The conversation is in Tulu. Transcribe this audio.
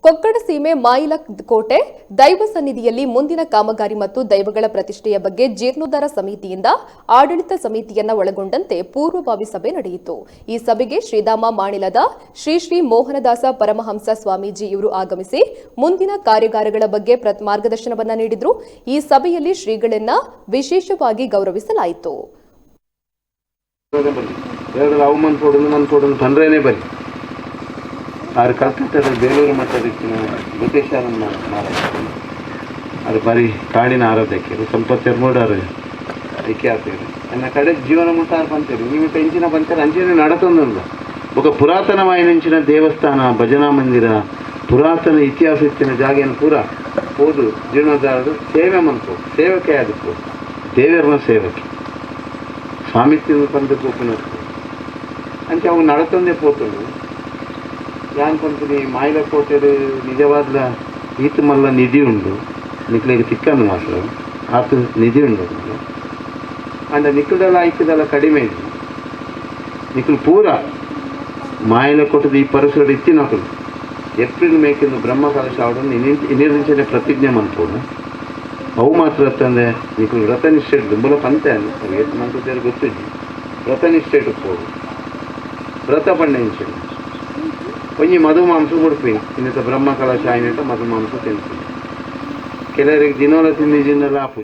ಕೊಕ್ಕಡ ಸೀಮೆ ಮಾಯಿಲ ಕೋಟೆ ದೈವ ಸನ್ನಿಧಿಯಲ್ಲಿ ಮುಂದಿನ ಕಾಮಗಾರಿ ಮತ್ತು ದೈವಗಳ ಪ್ರತಿಷ್ಠೆಯ ಬಗ್ಗೆ ಜೀರ್ಣೋದ್ಧಾರ ಸಮಿತಿಯಿಂದ ಆಡಳಿತ ಸಮಿತಿಯನ್ನ ಒಳಗೊಂಡಂತೆ ಪೂರ್ವಭಾವಿ ಸಭೆ ನಡೆಯಿತು. ಈ ಸಭೆಗೆ ಶ್ರೀಧಾಮ ಮಾಣಿಲದ ಶ್ರೀ ಶ್ರೀ ಮೋಹನದಾಸ ಪರಮಹಂಸ ಸ್ವಾಮೀಜಿ ಇವರು ಆಗಮಿಸಿ ಮುಂದಿನ ಕಾರ್ಯಾಗಾರಗಳ ಬಗ್ಗೆ ಮಾರ್ಗದರ್ಶನವನ್ನ ನೀಡಿದರು. ಈ ಸಭೆಯಲ್ಲಿ ಶ್ರೀಗಳನ್ನ ವಿಶೇಷವಾಗಿ ಗೌರವಿಸಲಾಯಿತು. ಬರಲಿ ಎರಡು ಅವು ಮನ್ ಕೊಡೋದು ಮನ್ ಕೊಡೋದು ತೊಂದರೆನೇ ಬರಲಿ. ಆರು ಕಲ್ಕತ್ತಾದ ಬೇಲೂರು ಮಠದ ಗೊತ್ತೇಶ್ವರನ ಮಾರಾಟ ಅದು ಬಾರಿ ಕಾಡಿನ ಆರಾಧಕರು ಸಂಪತ್ತು ಮೂಡಾರು ಐಕ್ಯ ಆಗ್ತೀರಿ. ನನ್ನ ಕಡೆ ಜೀವನ ಮುಟ್ಟಾರು ಬಂತೀರಿ ನೀವು ಇಂಚಿನ ಬಂತೀರ ಅಂಚಿನ ನಡತೊಂದುಂಡು. ఒక ಪುರಾತನವಾಯಿನಂಚಿನ ದೇವಸ್ಥಾನ, ಭಜನಾ ಮಂದಿರ, ಪುರಾತನ ಇತಿಹಾಸ ಇತ್ತಿನ ಜಾಗೆಯನ್ನು ಪೂರ ಹೋದು ಜೀರ್ಣೋದ್ಧಾರರು ಸೇವೆ ಮಂತು ಸೇವಕೆ ಅದಕ್ಕೂ ದೇವರನ ಸೇವಕೆ ಸ್ವಾಮಿತ್ವ ಪಂದು ಪೋಪುನ ಅಂಚೆ ಅವು ನಡತೊಂದೇ ಪೋತುಂಡು. ಯಾನ್ ಪನ್ಪಿನಿ, ಮಾಯಿಲಕೋಟೆಡ್ ನಿಜವಾದ್ಲ ಈತ್ ಮಲ್ಲ ನಿಧಿ ಉಂಡು, ನಿಕ್ಲೆಗ್ ತಿಕ್ಕಂದು ಮಾತ್ರ. ಆತ್ ನಿಧಿ ಉಂಡು. ಅಂಡ ನಿಕ್ಕುದಲ ಐಕ್ಕದಲ ಕಡಿಮೆ ಇದ್ದು ನಿಕುಲು ಪೂರ ಮಾಯಿಲಕೋಟದ ಈ ಪರಿಸರ ಇತ್ತಿನಕುಲು ಏಪ್ರಿಲ್ ಮೇಕಿಂದು ಬ್ರಹ್ಮ ಕಲಶ ಆವಡನ್ನು ಇನ್ನಿರಿಂಚನೆ ಪ್ರತಿಜ್ಞೆ ಮನ್ಪೋಡು. ಅವು ಮಾತ್ರ ತಂದೆ ನಿಕುಲು ವ್ರತ ನಿಷ್ಠೆ ದುಂಬಲ ಪಂತೆ ಅವು ಏತ್ ಮಂತದೇರು ಗೊತ್ತಿಜ್ಜಿ. ವ್ರತ ನಿಷ್ಠೆ ಪೋಡು, ವ್ರತ ಪಂಡೆಂಚಿನ ಒಂಜಿ ಮಧು ಮಾಂಸ ಕೊಡ್ಪಿ ಇನ್ನಿತ ಬ್ರಹ್ಮ ಕಲಶ ಆಯ್ನಿಟ ಮಧು ಮಾಂಸ ತಿನ್ಪಿ. ಕೆಲವರಿಗೆ ದಿನೋಲ ತಿಂದಿಜಿಂದಲ ಆಪುಜಿ.